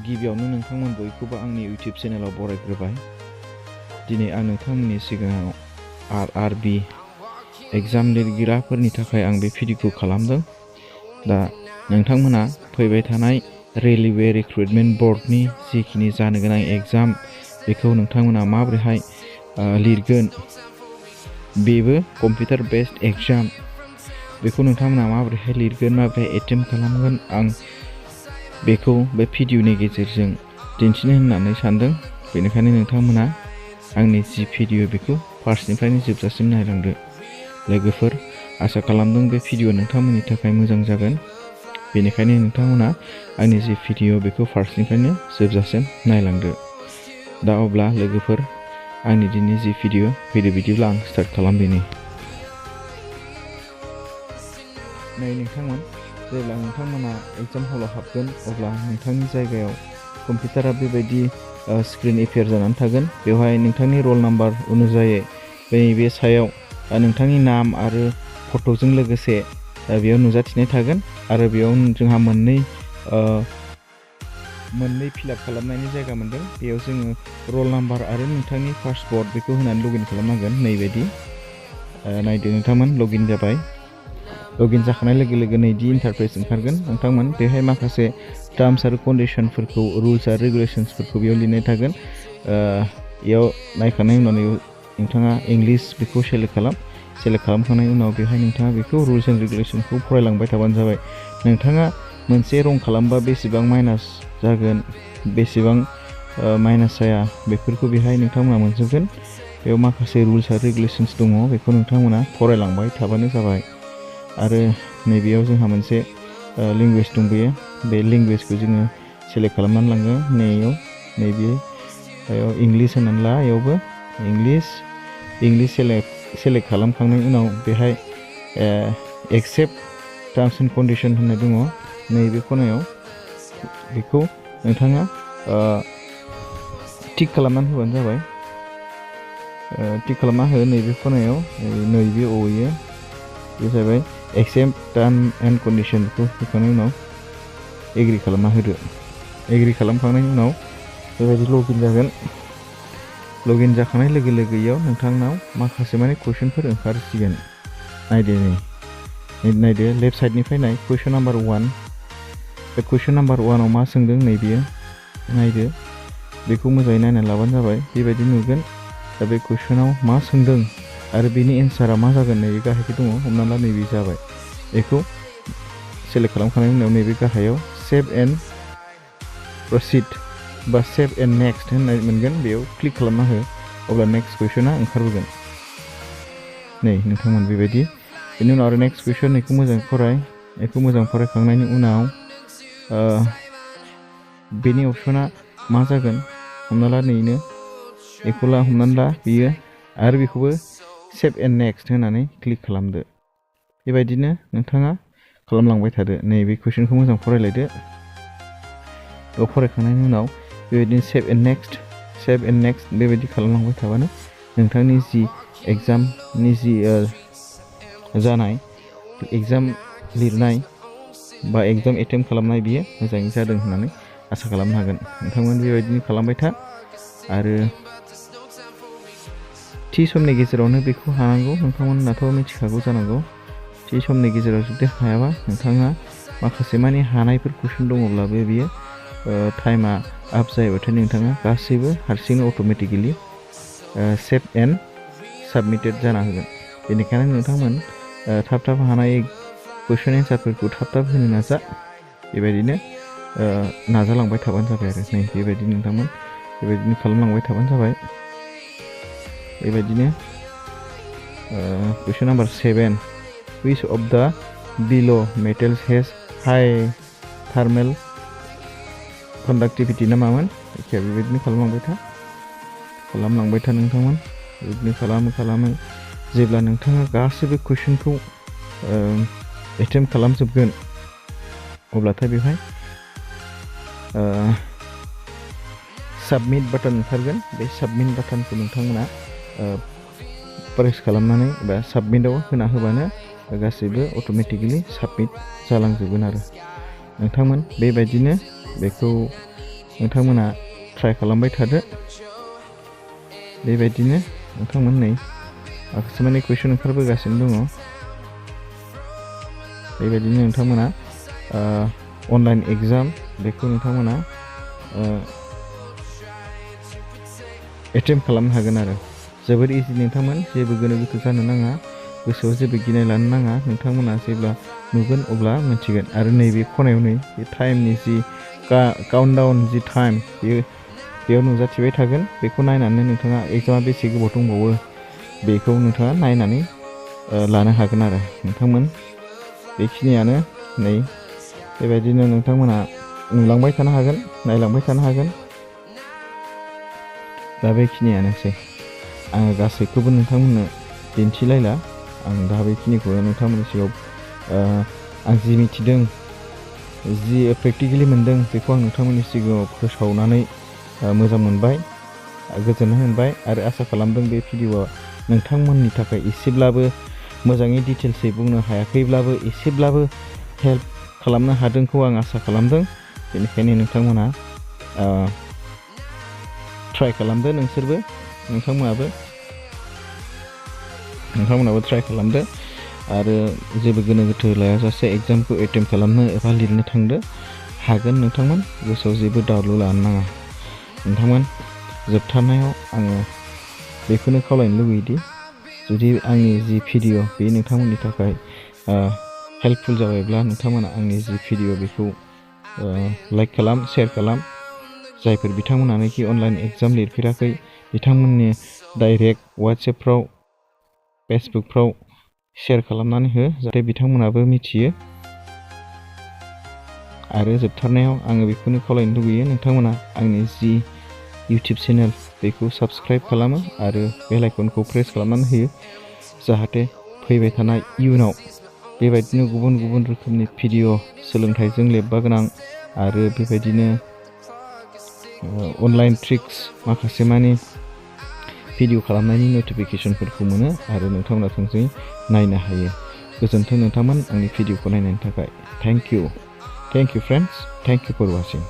गिबियावनो नोंथांमोन बयखौबो आंनि इउटिउब चेनेलाव बरायग्रोबाय। दिनै आं नोंथांमोननि सिगाङाव RRB एग्जाम लिरगिरिफोरनि थाखाय आं बे भिडिअखौ खालामदों। दा नोंथांमोना फैबाय थानाय रेलवे रिक्रुटमेन्ट बर्डनि जिखिनि जानो गोनां एग्जाम बेखौ नोंथांमोना माबोरैहाय लिरगोन, बेबो कम्पिउटार बेस्ड एग्जाम, बेखौ नोंथांमोना माबोरैहाय लिरगोन, माबोरैहाय एटेम्प्ट खालामगोन, आं बेखौ बे भिडिअनि गेजेरजों दिन्थिनो होननानै सानदों। बेनिखायनो नोंथांमोना आंनि जि भिडिअ बेखौ फार्स्टनिफ्रायनो जोबजासिम नायलांदो। लोगोफोर, आसा खालामदों बे भिडिअ नोंथांमोननि थाखाय मोजां जागोन। बेनिखायनो नोंथांमोना आंनि जि भिडिअ बेखौ फार्स्टनिफ्रायनो जोबजासिम नायलांदो। दा अब्ला लोगोफोर, आंनि दिनैनि जि भिडिअ फैदो बिदिब्ला आं स्टार्ट खालामदिनि। नै नोंथांमोन, जेब्ला नोंथांमोना एग्जाम हलाव हाबगोन अब्ला नोंथांनि जायगायाव कम्पिउटारा बेबायदि स्क्रिन एपियार जानानै थागोन। बेवहाय नोंथांनि रल नाम्बार अनुजायै बे सायाव नोंथांनि नाम आरो फट'जों लोगोसे बेयाव नुजाथिनाय थागोन। आरो बेयाव जोंहा मोननै फिलआप खालामनायनि जायगा मोनदों। बेयाव जोङो रल नाम्बार आरो नोंथांनि पासवर्ड बेखौ होनानै लगइन खालामनांगोन। नैबायदि नायदो नोंथांमोन, लगइन जाबाय। लगइन जाखानाय लोगो लोगो नैदि इन्टारफेस ओंखारगोन। नोंथांमोन बेहाय माखासे टार्म्स आरो कन्डिसनफोरखौ, रुल्स आरो रेगुलेसन्सफोरखौ बेयाव लिरनाय थागोन। बेयाव नायखांनायनि उनाव नोंथाङा इंलिश बेखौ सेलेक्ट खालाम। सेलेक्ट खालामखांनायनि उनाव बेहाय नोंथाङा बेखौ रुल्स एन्ड रेगुलेसनखौ फरायलांबाय थाबानो जाबाय। नोंथाङा मोनसे रं खालामबा बेसेबां माइनास जागोन, बेसेबां माइनास जाया, बेफोरखौ बेहाय नोंथांमोना मोनजोबगोन। बेयाव माखासे रुल्स आरो रेगुलेसन्स दङ, बेखौ नोंथांमोना फरायलांबाय थाबानो जाबाय। आरो नैबेयाव जोंहा मोनसे लेंगुवेज दंबोयो। बे लेंगुवेजखौ जोङो सेलेक्ट खालामनानै लाङो। नैबेयाव इंलिश होननानै ला, बेयावबो इंलिश सेलेक्ट खालामखांनायनि उनाव बेहाय एक्सेप्ट टार्म्स एन्ड कन्डिसन होननाय दङ। नैबे खनायाव बेखौ नोंथाङा टिक खालामनानै होबानो जाबाय। टिक खालामना हो नैबे खनायाव, नैबे अयो बे जाबाय एक्सेप्ट टार्म एन्ड कन्डिसन। बेखौ होखांनायनि उनाव एग्रि खालामना होदो। एग्रि खालामखांनायनि उनाव बेबायदि लगइन जागोन। लगइन जाखांनाय लोगो लोगो इयाव नोंथांनाव माखासे कुइसनफोर ओंखारसिगोन। नायदो लेफ्ट साइडनिफ्राय नाय, कुइसन नाम्बार 1। बे कुइसन नाम्बार 1आव मा सोंदों नैबेयो नायदो। बेखौ मोजाङै नायनानै लाबानो जाबाय। बेबायदि नुगोन। दा बे कुइसनाव मा सोंदों आरो बेनि एन्सारा मा जागोन, नैबे गाहायखै दङ। हमना ला नैबे जाबाय। बेखौ सेलेक्ट खालामखांनायनि उनाव नैबे गाहायाव सेभ एन्ड प्रसिड बा सेभ एन्ड नेक्स्ट होननाय मोनगोन। बेयाव क्लिक खालामना हो, अब्ला नेक्स्ट कुइसना ओंखारबोगोन। नै नोंथांमोन बेबायदि। बेनि उनाव आरो नेक्स्ट कुइसन, बेखौ मोजां फराय। बेखौ मोजां फरायखांनायनि उनाव बेनि अपसना मा जागोन, हमना ला नैनो बेखौ हमनानै ला बियो, आरो बेखौबो सेभ एन्ड नेक्स्ट होनानै क्लिक खालामदो। बेबायदिनो नोंथाङा खालामलांबाय थादो। नैबे कुइसनखौ मोजां फरायलायदो। बेयाव फरायखांनायनि उनाव बेबायदिनो सेभ एन्ड नेक्स्ट बेबायदि खालामलांबाय थाबानो नोंथांनि जि एग्जामनि जि जानाय एग्जाम लिरनाय बा एग्जाम एटेम्प्ट खालामनाय, बियो मोजाङै जादों होननानै आसा खालामनो हागोन। नोंथांमोन बेबायदिनो खालामबाय था। आरो थि समनि गेजेरावनो बेखौ हानांगौ। नोंथांमोनाथ' मिथिखागौ जानांगौ। थि समनि गेजेराव जुदि हायाबा, नोंथाङा माखासे हानायफोर कुइसन दङब्लाबो बियो टाइमा आप जायोबाथाय नोंथाङा गासैबो हारसिङै अट'मेटिकेलि सेभ एन्ड साबमिटेड जाना होगोन। बेनिखायनो नोंथांमोन थाब हानाय कुइसन एन्सारफोरखौ थाब होनो नाजा। बेबायदिनो नाजालांबाय थाबानो जाबाय आरो। नै बेबायदि नोंथांमोन बेबायदिनो खालामलांबाय थाबानो जाबाय। बेबायदिनो कुइसन number 7, which of the below metals has high thermal conductivity ना मामोन? बेबायदिनो खालामलांबाय था नोंथांमोन। बेबायदिनो खालामै जेब्ला नोंथाङा गासैबो कुइसनखौ एटेम्प्ट खालामजोबगोन, अब्लाथाय बेवहाय साबमिट बाटन ओंखारगोन। बे साबमिट बाटनखौ नोंथांमोना प्रेस खालामनानै बा साबमिटआव होना होबानो गासैबो अट'मेटिकेलि साबमिट जालांजोबगोन आरो। नोंथांमोन बेबायदिनो बेखौ नोंथांमोना ट्राइ खालामबाय थादो। बेबायदिनो नोंथांमोन नै माखासे माने कुइसन ओंखारबोगासिनो दङ। बेबायदिनो नोंथांमोना अनलाइन एग्जाम बेखौ नोंथांमोना एटेम्प्ट खालामनो हागोन आरो जोबोद इजि। नोंथांमोन जेबो गोनो गोथो जानो नाङा, गोसोआव जेबो गिनाय लानो नाङा। नोंथांमोना जेब्ला नुगोन अब्ला मिथिगोन। आरो नैबे खनायाव नै बे टाइमनि जि काउन्टडाउन जि टाइम बेयाव नुजाथिबाय थागोन। बेखौ नायनानै नोंथाङा एग्जामा बेसे गोबाव दंबावो बेखौ नोंथाङा नायनानै लानो हागोन आरो नोंथांमोन। बेखिनियानो नै बेबायदिनो नोंथांमोना नुलांबाय थानो हागोन, नायलांबाय थानो हागोन। दा बेखिनियानोसै, आङो गासैखौबो नोंथांमोननो दिन्थिलायला। आं दा बेखिनिखौ नोंथांमोननि सिगाङाव आं जि मिथिदों, जि प्रेक्टिकेलि मोनदों बेखौ आं नोंथांमोननि सिगाङाव फोसावनानै मोजां मोनबाय, गोजोननाय मोनबाय। आरो आसा खालामदों बे भिडिअ'आ नोंथांमोननि थाखाय एसेब्लाबो मोजाङै डिटेल्सै बुंनो हायाखैब्लाबो एसेब्लाबो हेल्प खालामनो हादोंखौ आं आसा खालामदों। बेनिखायनो नोंथांमोना ट्राइ खालामदो, नोंथांमोनाबो ट्राइ खालामदो। आरो जेबो गोनो गोथो लायाजासे एग्जामखौ एटेम्प्ट खालामनो एबा लिरनो थांदो। हागोन नोंथांमोन, गोसोआव जेबो दाउट लानो नाङा। नोंथांमोन जोबथारनायाव आङो बेखौनो खावलायनो लुगैयोदि जुदि आंनि जि भिडिअ बे नोंथांमोननि थाखाय हेल्पफुल जाबायब्ला नोंथांमोना आंनि जि भिडिअ बेखौ लाइक खालाम, शेयार खालाम। जायफोर बिथांमोनानोखि अनलाइन एग्जाम लिरफेराखै बिथांमोननि डाइरेक्ट वाट्सएपफ्राव, फेसबुकफ्राव शेयार खालामनानै हो, जाहाथे बिथांमोनाबो मिथियो। आरो जोबथारनायाव आङो बेखौनो खावलायनो लुगैयो नोंथांमोना आंनि जि इउटिउब चेनेल बेखौ साबस्क्राइब खालामो आरो बेल आइकनखौ प्रेस खालामनानै होयो, जाहाथे फैबाय थानाय इयुनाव बेबायदिनो गुबुन गुबुन रोखोमनि भिडिअ सोलोंथाइजों लोब्बा गोनां आरो बेबायदिनो अनलाइन ट्रिक्स माखासे मानि भिडिअ खालामनायनि नटिफिकेसनफोरखौ मोनो आरो नोंथांमोना थोंजोङै नायनो हायो। गोजोन्थों नोंथांमोन आंनि भिडिअखौ नायनायनि थाखाय। Thank you friends, thank you for वाचिं।